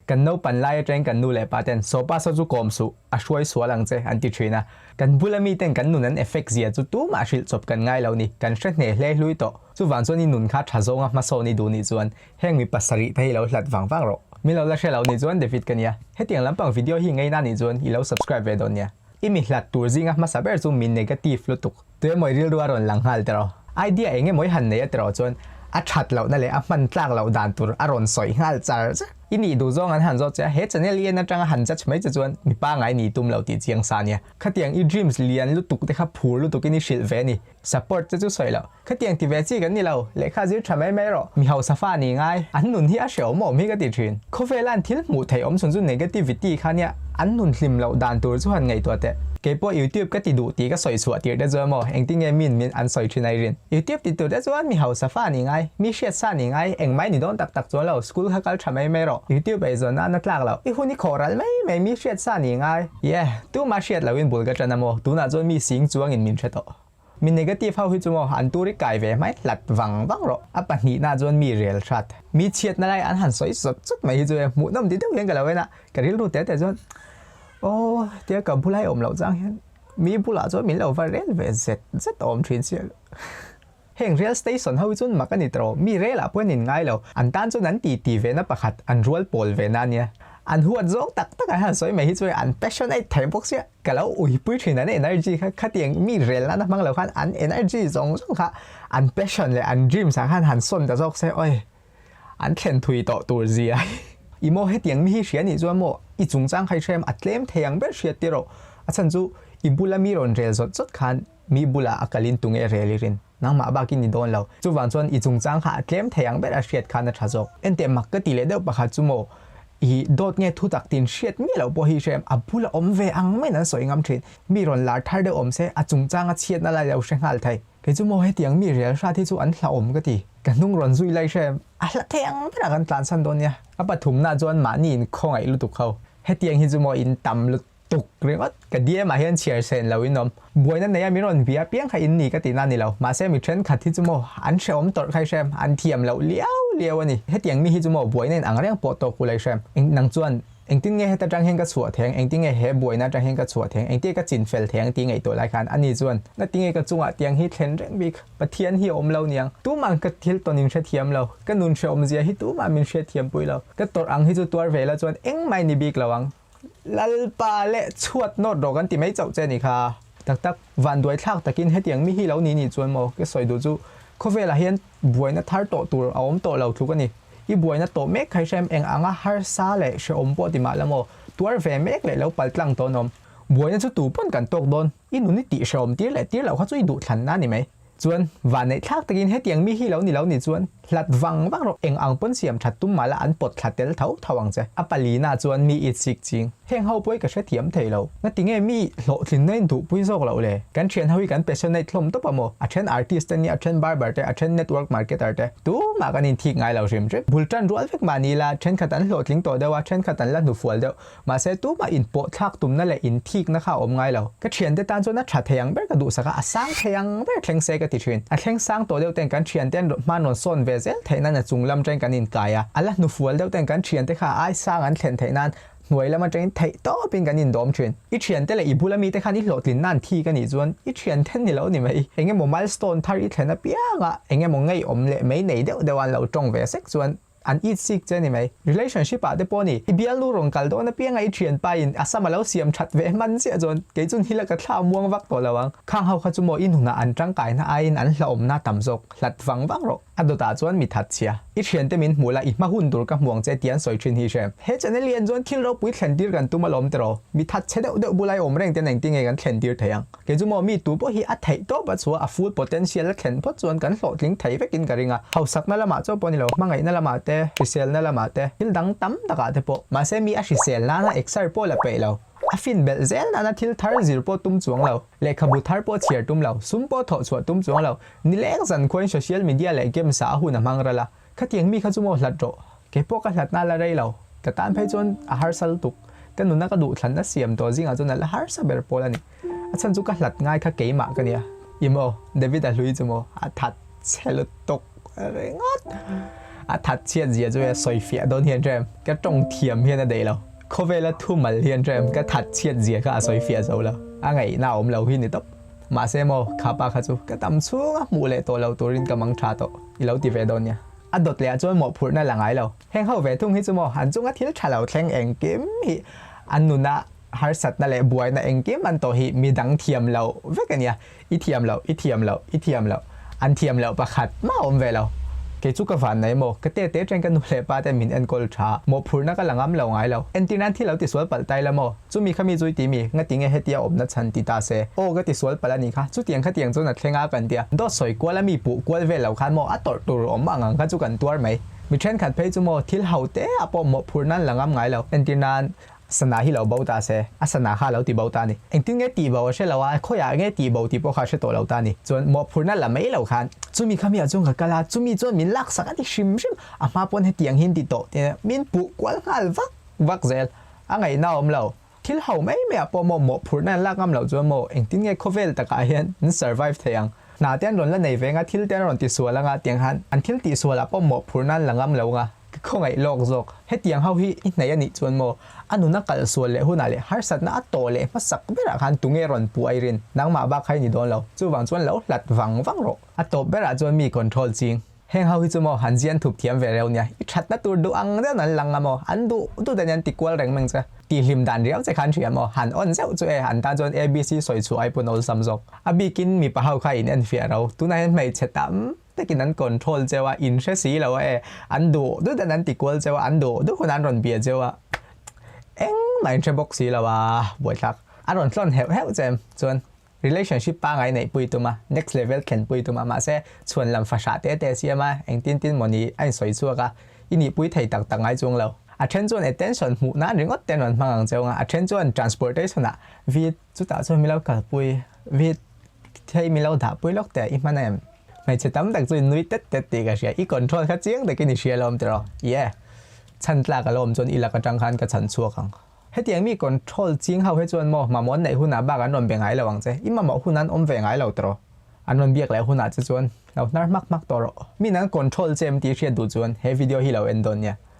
Kan naupan lai atangin kan nu leh pa ten Sawpa saw chu kawm suh, a hruai sual ang che an ti thin a. Kan bula mi ten kan nun an effect zia chu tumah hrilh chawp kan ngai lo ni, kan hre hneh hle hlui tawh. Chuvang chuan i nun kha tha zawnga hmasawn i duh nih chuan heng mi pasarih te hi lo hlat vang vang rawh. Min lo la hre lo nih chuan David ka nia. Hetiang lampang video hi ngaina nih chuan i lo subscribe ve dawn nia. I mi hlat tur zinga hmasa ber chu mi negative lutuk. Tuemawi rilru a rawn lang nghal tiraw? Idea eng emaw i han nei a tiraw chuan a that lohna leh a hman tlak loh dan tur a rawn sawi nghal char char. I nih duh zawng an han zawt che a, he channel i en atanga han judge mai che chuan mi pangai nih tum lo tih chiang sa nia. Khatiang i dreams lian lutuk te kha phur lutuk in i hrilh ve a ni. Support che chu sawi loh. Khatiang ti ve chi kan ni lo, lehkha zir tha mai mai rawh. Mi hausa fa ni ngai, an nun hi a hrehawm awm hi ka ti thin. Khawvela an thil hmuh theih awm chhun chu negativity kha nia, an nun hlim loh dan tur chu han ngaihtuah teh. Keipawh YouTube ka ti duh tih ka sawi chhuah tirh te chuan maw engtinge min min an sawi thin ai rin. YouTube ti tur te chuan mi hausa fa ni ngai, mi hriat sa ni ngai, engmai ni dawn tak tak chuan lo, school kha kal tha mai mai rawh. YouTube eizawn nan a tlak loh, i hun i khawh ral mai mai mi hriat sa ni ngai. Yeah, tumah hriat lohin bul ka tan a maw, tunah chuan mi sing chuangin min hre tawh. Mi negative ho hi chu maw an tur i kai ve hmai hlat vang vang rawh. A pahnihna chuan mi rel hrat. Mi chhiatna lai an han sawi zawt zawt mai hi chu e hmuhnawm ti deuh hian ka lo en a, ka rilru te te chuan aw tia ka bulai awm loh chang hian mi bulah chuan min lo va rel ve zet zet awm thin sia. Heng rail station ho hi chuan mak a ni tawh, mi rel ah pawh an in ngai lo, an tan chuan an ti ti ve na pakhat, an rual pawl ve na ania. An huat zawng tak tak an han sawi mai hi chu an passionate thei bawk sia. Ka lo uipui thin an energy kha khatiang mi rel nana hmang lo khan an energy zawng zawng kha an passion leh an dreams ah khan han sawn ta zawk se oi an thlen thui tawh tur zia hi. I maw hetiang mi hi hria nih chuan maw i chungchang kha i hrem a tlem thei ang ber hriat tir rawh a chhan chu i bula mi rawn rel zawt zawt khan mi bulah a kalin tunge rel i rin nangmah bakin i dawn lo chuvang chuan i chungchang kha a tlem thei ang ber a hriat khan a tha zawk. Enteh mak ka ti leh deuh pakhat chu maw I dawt nge thu tak tin hriat miah loh pawh hi hrem a bula awm ve ang maiin an sawi ngam thin. Mi rawn lar thar deuh awm se a chungchang a chhiatna lai lo hre nghal thei. Kei chu maw hetiang mi rel hrat hi chu an hlauhawm ka ti. Ka hnung rawn zui lai hrem a hla thei ang berah kan tlansan dawn nia. A pathumna chuan mahni in khawngaih lutuk ho. Hetiang hi chu maw in tam lutuk. Tuk ringawt, ka DM ah hian chhiar sen lo in awm. Buaina nei a min rawn bia piang kha in ni ka tihna a ni lo. Mahse mi thenkhat hi chu maw an hrehawm tawrh kha i hrem, an thiam loh liau liau a ni. Hetiang mi hi chu maw buaina in ang reng pawh tawk ulai hrem. Eng nang chuan engtin nge heta tang hian ka chhuah theng, engtin nge he buaina atang hian ka chhuah theng, engtin nge ka chin fel theng tih ngaihtuah lai khan ani chuan ngati nge ka chungah tiang hi thlen reng bik, Pathian hi a awm lo niang. Tumah ka thil tawn in hrethiam lo, ka nun hrehawm zia hi tumah min hriatthiam pui lo. Ka tawrh ang hi chu tuar ve la chuan engmah i ni bik lo ang. Lalpa leh chhuat nawt rawh kan ti mai chauh che ni kha. Tak tak, vanduai thlak takin hetiang mi hi lo ni nih chuan maw ka sawi duh chu khawvelah hian buaina thar tawh tur a awm tawh lo tluk a ni. I buaina tawh mek kha i hrem eng anga harsa leh hrehawm pawh ti mah la maw tuar ve mek leh lo pal tlang tawh an awm. Buaina chu tu pawn kan tawk dawn, i nun i tih hrehawm tir leh tir loh kha chu i duhthlanna a ni mai. Chuan, vanneih thlak takin hetiang mi hi lo ni lo nih chuan hlat vang vang rawh, eng ang pawn siam that tum mah la an pawt thla tel tho tho ang che. A palina chuan mi it sik ching. Heng ho pawh hi ka hrethiam thei lo. Ngati nge mi hlawhtlinna in duhpui zawk loh le? Kan thian ho hi kan passionate hlawm tawp a maw? A then artist te nia, a then barber te, a then network marketer te. Tumah kan inthik ngai lo hrim hrim. Bul tan rual vek mah ni la, thenkhat an hlawhtling tawh deuh a, thenkhat an la hnufual deuh. Mahse, tumah inpawh thlak tumna leh inthikna kha a awm ngai lo. Ka thiante tan chuan a tha thei ang ber ka duhsak a, a sang thei ang ber thleng se ka ti thin. A thleng sang tawh deuh ten kan thiante'n hman rawn sawn ve zel theih nan a chung lam atangin kan inkai a, a la hnufual deuh ten kan thiante kha a ai sang an thlen theih nan hnuai lam atangin theih tawpin kan indawm thin. I thiante leh i bula mite khan i hlawhtlin nan thi ka nih chuan i thianten ni lo ni mai. Eng emaw milestone thar i thlen apianga eng emaw ngeiawm leh mei nei deuh deuh an lo tawng ve sek chuan An it sik che ni mai. Relationship ah te pawh ni, i bialnu rawn kal dawn apianga i thianpa in a sam a lo siam that ve hman chiah chuan kei chu nila ka thla muang vak tawh lo ang. Khang ho kha chu maw i nunah an tangkaina aiin an hlauhawmna tam zawk, hlat vang vang rawh. A dawtah chuan mi that chhia. I thiante min hmuh la i hma hun tur ka hmu ang che tih an sawi thin hi hrem. He channel lian chuan thil ropui thlen tir kan tum alawm tiraw? Mi that chhe deuh deuh bulai awm reng ten engtin nge kan thlen tir thei ang? Kei chu maw mi tu pawh hi a theih tawp a chhuah a full potential a thlen phawt chuan kan hlawhtling thei vekin ka ring a, hausakna lamah chauh pawh ni lo, hmangaihna lamah te, hriselna lamah te, thil dang tam takah te pawh. Mahse mi a hrisel nana exer pawh la peih lo, a fin belh zel nana thil thar zir pawh tum chuang lo, lehkhabu thar pawh chhiar tum lo, sum pawh thawh chhuah tum chuang lo, nileng zan khuain social media leh games ah a hun a hmang ral a, Khatiang mi kha chu maw hlat rawh, kei pawh ka hlatna la rei lo, ka tan phei chuan a harsa lutuk, ka nuna ka duhthlanna siam tawh zingah chuan a la harsa ber pawl a ni, a chhan chu ka hlat ngai kha keimah ka nia, i maw David a hlui chu maw a that chhe lutuk ringawt. A that chhiat zia chu e sawi fiah dawn hian hrem ka tawng thiam hian a daih lo. Khawvela thumal hian hrem ka that chhiat zia kha a sawi fiah zo lo. A ngaihna a awm lo hi ni tawp. Mahse maw, kha pa kha chu ka tam chhunga hmuh leh tawh lo turin ka mang tha tawh i lo ti ve dawn nia. A dawt leh ah chuan mawhphurhna la ngai lo. Heng ho ve thung hi chu maw an chunga thil tha lo thleng engkim hi an nuna harsatna leh buaina engkim an tawh hi midang thiam loh vek a nia. I thiam loh, i thiam loh, i thiam loh. An thiam loh pakhat mah a awm ve lo. Kei chu ka van nei maw? Ka tete chen ka nu leh pa ten min enkawl tha. Mawhphurhna ka la ngam lo ngai lo. Entir nan thil lo tisual palh tai la maw? Chumi kha mi chu i ti mi? Ngati nge hetia awmna chhan ti ta se? Aw ka tisual palh a nih kha. Chutiang khatiang chuan a thleng a kan tia. Dawt sawi kual a mi puh kual vel lo khan maw a tawrh tur awm ang ang kha chu kan tuar mai. Mi thenkhat phei chu maw thil ho te ah pawh mawhphurh nan la ngam ngai lo. Entir nan Sana hi lo bo ta se, a sana kha a lo ti bo ta a ni. Engtin nge tih bo a hre lo a, khawiah nge tih bo tih pawh kha a hre tawh lo ta a ni. Chuan mawhphurhna la mai lo khan chumi kha mi ah chuan ka kal a, chumi chuan min laksak a ti hrim hrim, a hma pawn hetiang hi an ti tawh tia min puh kual nghal vak vak zel. A ngaihna a awm lo. Thil ho mai mai ah pawh maw mawhphurhna an lak ngam loh chuan maw engtin nge khawvel takah hian an survive thei ang. Hna te an rawn la nei ve anga, thil te an rawn tisual anga tiang khan an thil tihsual ah pawh mawhphurhna an la ngam lo anga. Ka khawngaih lawk zawk. Hetiang ho hi i hnaih a nih chuan maw, a nuna kal sual leh hunah leh harsatna a tawh leh hmasak berah khan tunge rawn puh ai rin? Nangmah bak kha i ni dawn lo. Chuvang chuan lo hlat vang vang rawh. A tawp berah chuan mi control ching. Heng ho hi chu maw han zian thup thiam ve reuh nia. I thatna tur duh ang deuhin an lang a maw? An duh duh te nia an ti kual reng meng che. Tihhlim dan riau che khan hria maw? Han on zeuh chu e, an tan chuan ABC sawi chhuah ai pawn awlsam zawk. A bikin mipa ho kha in enfiah ro. Tunah hian hmeichhe tam takin an control cheu a, in hre si lo a e, an duh duh dan an ti kual cheu a, an duh duh hunah an rawn bia cheu a, engmah in hre bawk si lo a, buaithlak a rawn tlawn heuh heuh che em chuan relationship pangai neih pui tum a, next level thlen pui tum a, mahse chhuan lam fahrah te te siam a, engtin tin mawni a insawi chhuak a, i nih pui thei tak tak ngai chuang lo. A then chuan attention hmuh nan ringawt te an rawn hmang ang cheu ang a, a then chuan transportation ah vit chutah chuan min lo kalpui vit Thei min lo dah pui lawk teh i hman em? Hmeichhe tam tak chu in nui tet tet tih ka hria, i control kha chiang takin i hria lawm tiraw? Yeah. Chhan tlak a lawm chuan i lak atang khan ka chhan chhuak ang. Hetiang mi control ching ho hi chuan maw mamawh an neih hunah bak an rawn be ngai lo ang che, i mamawh hun an awm ve ngai lo tiraw? An rawn biak leh hunah che chuan lo hnar hmak hmak tawh rawh. Min an control che em tih hriat duh chuan he video hi lo en dawn nia.